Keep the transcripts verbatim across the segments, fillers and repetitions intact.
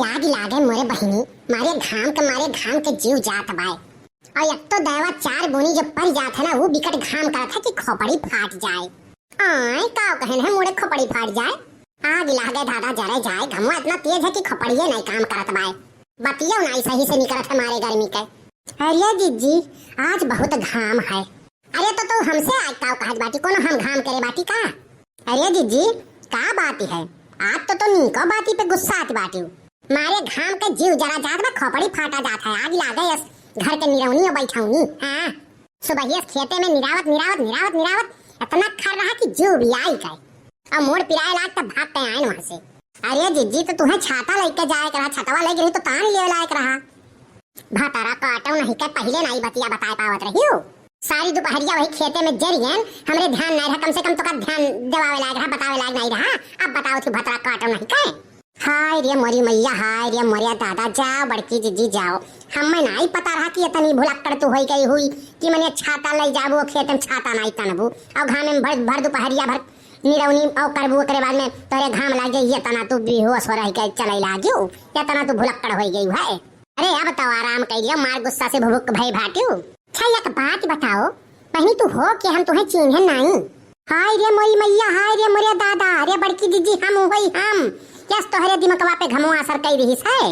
आग लागे मोरे बहिनी, मारे घाम के, मारे घाम के जीव जात बाय। और एक तो दैवा चार बूनी जो पड़ जात है ना, वो बिकट घाम करत है कि खोपड़ी फाट जाए। आय, का कहन है मोरे खोपड़ी फाट जाए? आग लागे दादा, जरे जाए, घमवा इतना तेज है कि खोपड़िए नहीं काम करत बाय। बतियो नहीं सही से निकलत है मारे गर्मी के। अरे जीजी, आज बहुत घाम है। अरे तो तू हमसे आज का कहत बाटी, कोनो हम घाम करे बाटी का? अरे जीजी, का बात है? आज तो तू नीको बाती पे गुस्सात बाटी। मारे घाम के जीव जरा जात बा, खोपड़ी फाटा जात है, आग लागे यस घर के निरौनी और बैठौनी। हाँ, सुबहिया से खेते में निरावत, निरावत, निरावत, निरावत इतना खर रहा कि जीव भी आई गए। और मोर पिराए लाग तब भाग के आए वहां से। अरे जीजी, तो तुम्हें छाता लेके जाए के रहा, छतवा लेके रही तो तान ले लायक रहा। भतारा काटो नहीं के पहिले नाई बतिया बताए पावत रहियो। सारी दुपहरिया वही खेते में जरियन, हमरे ध्यान नहीं रहा, कम से कम तोका ध्यान देवावे लायक रहा, बतावे लायक नहीं रहा। अब बताओ थी भतारा काटो नहीं के। हाय रे मोरी मैया, हाय रे मोरिया दादा, जाओ बड़की जीजी जाओ। हमें नाई पता रहा कि इतनी भुलक्कड़ तू होई गई हुई कि मने छाता ले जाबू, खेत में छाता नाई तनबू, और घामे में भर, भर दुपहरिया भर निरौनी और करबू, ओकरे बाद में तोरे घाम लाग जाई, ये तना तू बेहोश हो रही के चले लागियो, ये तना तू भुलक्कड़ होई गई है। अरे अब तो आराम कर लियो, मार गुस्सा से भुभुक भई भाटियो। अच्छा एक बात बताओ, पहनी तू हो के हम तुम्हें चीन्हे नाई। हाय रे मोरी मैया, हाय रे मोरे दादा, रे बड़की जीजी हम होई हम। यस तोहरे दिमकवा पे घमवा असर कई रही है।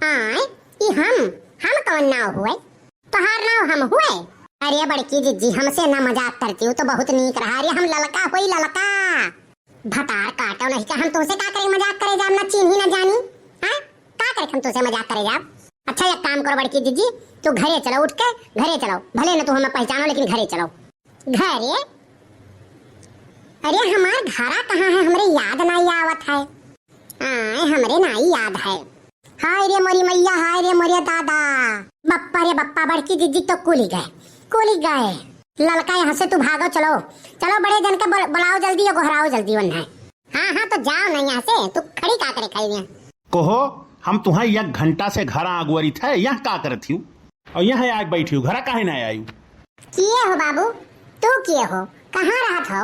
आय, ई हम, हम कौन नाव हुए? तोहार नाव हम हुए? अरे बड़की जीजी हमसे ना मजाक करती हो तो बहुत नीक रहा। अरे हम ललका होई ललका। भतार काटो नहीं का, हम तुमसे का करे मजाक करे जाब, ना चीन्ही ना जानी। हाँ, का करे हम तुमसे मजाक करे जाब? अच्छा एक काम करो बड़की जीजी, तू घरे चलो, उठ के घरे चलो, भले न तू हमें पहचानो लेकिन घरे चलो। घरे? अरे हमार घरा कहाँ है, हमरे याद नाई आवत है। आय, हमरे नाई याद है। हाय रे मोरी मैया, हाय रे मोरे दादा। बप्पा रे बप्पा, बड़की जीजी तो कुली गए, कुली गए। ललका यहाँ से तू भागो, चलो, चलो बड़े जन के बुल-, बुलाओ जल्दी, ये गोहराओ जल्दी वन्ना है। हाँ, हाँ, तो जाओ ना यहाँ से, तू खड़ी का करे खाई में? कहो, हम तुहें एक घंटा से घर आगुअरित है, यहाँ का करत हिउ? और यहाँ आके बैठी हूँ, घरा काहे ना आयु? किए हो बाबू, तू किए हो, कहाँ रहत हो?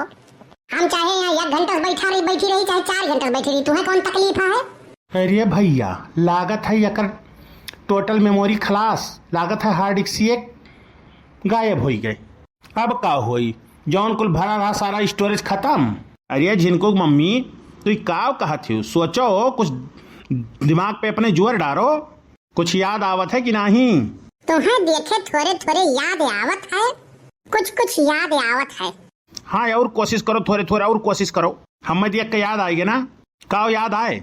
हम चाहे यहाँ एक घंटा से बैठा रही, बैठी रही, चाहे चार घंटा से बैठी रही, तुम्हें कौन तकलीफ है? अरे भैया, लागत है एकर total memory खलास, लागत है hard disk एक गायब होई गए। अब का होई, जौन कुल भरा रहा सारा storage खत्म। अरे झिनकू की मम्मी, तू ई का कहत हो? सोचो, कुछ दिमाग पे अपने जोर डारो। कुछ याद आवत है कि नाही? तुम्हें देखे थोरे थोरे याद आवत है, कुछ कुछ याद आवत है। हाँ, और कोशिश करो, थोरे थोरे और कोशिश करो। हमें देख के याद आएगे ना? का याद आए?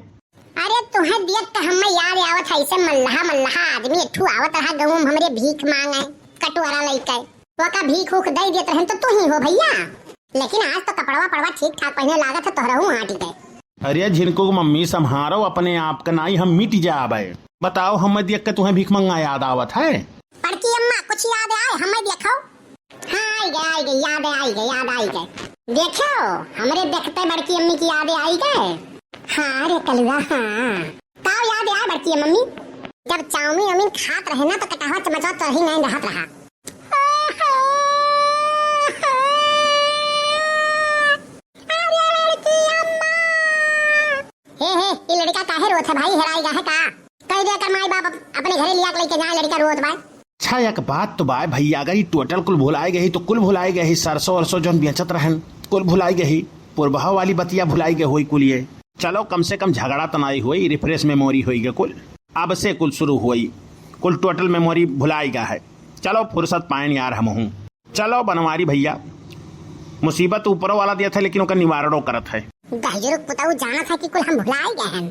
अरे तुम्हें देख के हमें याद आवत है, ऐसे मल्लाह मल्लाह आदमी एक ठू आवत रहा गाँव में हमरे भीख मांगे, कटोरा लेके। ओका भीख उख दे देत रहन तो तू ही हो भैया। लेकिन आज तो कपड़वा पड़वा ठीक ठाक पहने लागत है, तोहरहू आँटी के। अरे झिनकू की मम्मी, संभारो अपने आप का, नाई हम मिट जाबे। बताओ, हमें देख के तुम्हें भीख मंगा याद आवत है? बड़की अम्मा, कुछ याद आए, हमें देखो। हाँ, आई गए, आई गए, याद आई गए, याद आई गए। देखो, हमरे देखते बड़की अम्मी की याद आई गए। हाँ रे कलुआ, हाँ। का याद आए बड़की मम्मी? जब चाउमीन उमीन खात रहे ना, तो कटहवा चमचवा तो ही नहीं रहत रहा। अरे लड़की अम्मा। हे, हे, ई लड़का काहे रोत है भाई, हेराई गा है का? कह दे कर माई बाप अप-, अपने घरे लिया के लेके जाए, लड़का रोत बा। अच्छा, एक बात तो बा भैया, अगर ई total कुल भुलाए गई तो कुल भुलाए गई, सरसों वरसों जौन बेचत रहन, कुल भुलाए गई, पुरबहा वाली बतिया भुलाए गई होई कुल ये। चलो, कम से कम झगड़ा तो नाई होई, refresh memory होई गई कुल। अब से कुल शुरू होई, कुल total memory भुलाए गया है। चलो, फुर्सत पाएन यार हमहूँ। चलो बनवारी भैया, मुसीबत ऊपरो वाला देत है, लेकिन ओकर निवारणो करत है। गहिरुक पुतऊ जानत है कि कुल हम भुलाई गए हैं।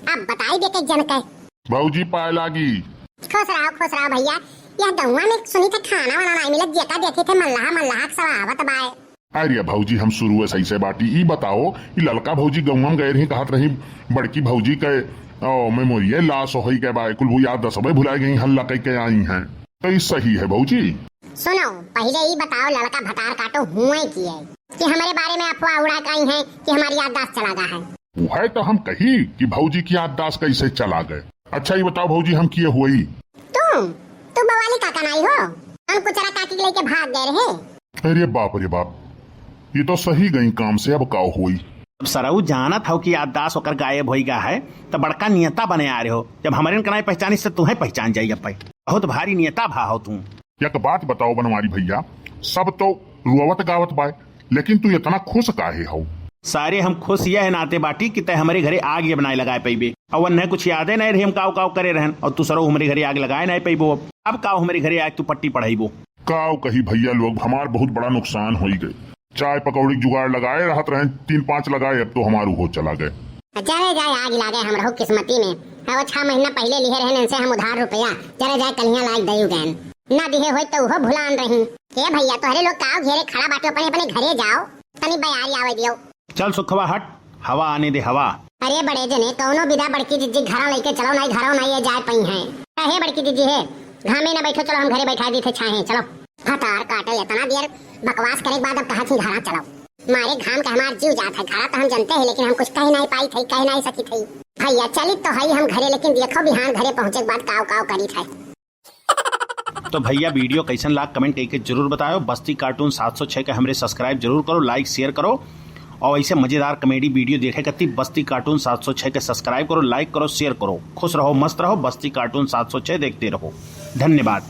अब बताई दे के जन के। भौजी पाए लागी। खुश रहो, खुश रहो भैया। यह गौवा में सुनी थे खाना वाना नाई मिलत, जेका देखे थे मल्लाह, मल्लाह के सब आवत बाए। अरे भौजी, हम शुरू से ऐसे बाटी। ई बताओ, ई ललका भौजी गौवा में गए रही, कहत रही बड़की भौजी के, ओ, memory loss होई गए बाए, कुल वो याद दसबे भुला गई, हल्ला कई के आई हैं। तो ई सही है भौजी? सुनो, पहिले ई बताओ ललका भतार काटो हुए की है कि हमरे बारे में अफवाह उड़ा के आई हैं कि हमारी याददाश्त चला गया है। वह तो हम कही कि भौजी की याददाश्त कैसे चला गए। अच्छा ई बताओ भौजी हम किए हुई? तुम, तू बवाली काका नाई हो? हम कुचरा काकी के लेके भाग गए रहे। अरे बाप रे बाप, ये तो सही गई काम से, अब का होई? अब सरऊ जानत हौ कि याददाश्त ओकर गायब होइ गा है, त बड़का नियता बने आ रहे हो। जब हमरे का नाई पहचानी, त तुहैं पहचान जाई अब्बै। बहुत भारी नियता भा हौ तू। एक बात बताओ बनवारी भइया, सब तो रुआवत गावत बाय, लेकिन तू इतना खुश काहे हौ? सारे हम खुश यह नाते बाटी कि तै हमरे घरे आग जब नाई लगाए पइबे। अउ उन्हें कुछ यादे नाई रही हम काव काव करे रहन, अउ तू सरऊ हमरे घरे आग लगाए नाई पइबो। अब, अब काव हमरे घरे आग तू पट्टी पढ़ाइबो? काव कही भइया लोग, हमार बहुत बड़ा नुकसान होइ गए। चाय पकौड़ी जुगाड़ लगाए रहत रहन, तीन पाँच लगाए, अब तो हमार उहो चला गए। चले जाए, आग लागे हमरहू किस्मती में। अब छह महीना पहिले लिहे रहन इनसे हम उधार रुपया, चले जाए कलियां लाग दयू गैन। ना दिहे होई तो उहो भुलान रही। ए भइया, तोहरे लोग काव घेरे खड़ा बाटे, अपने अपने घरे जाओ, तनी बयारी आवे दियो। चल सुखवा हट, हवा आने दे हवा। अरे बड़े जने, कौनो विदा बड़की जिज्जी घरा लइके चलो, नाई घरा नाई ये जाए पइहैं। अहे बड़की जिज्जी हे, घामे ना बैठो, चलो हम घरे बैठा दी थे छाहे, चलो। भतार काटे इतना देर बकवास करे के बाद अब कहा थी घरा चलो। मारे घाम के हमार जीव जात है, घरा तो हम जनते हैं, लेकिन हम कुछ कह नाई पाई थे, कह नाई सकी थे। भइया चली तो हई हम घरे, लेकिन देखो बिहान घरे पहुँचे के बाद काव काव करी थे। तो भइया, video कैसन लाग, comment कइके जरूर बतायो। बस्ती Cartoon सात सौ छह के हमरे subscribe जरूर करो, like, share करो, और ऐसे मजेदार comedy video देखे खातिर बस्ती Cartoon सात सौ छह के subscribe करो, like करो, share करो। खुश रहो, मस्त रहो, बस्ती Cartoon सात सौ छह देखते रहो। धन्यवाद।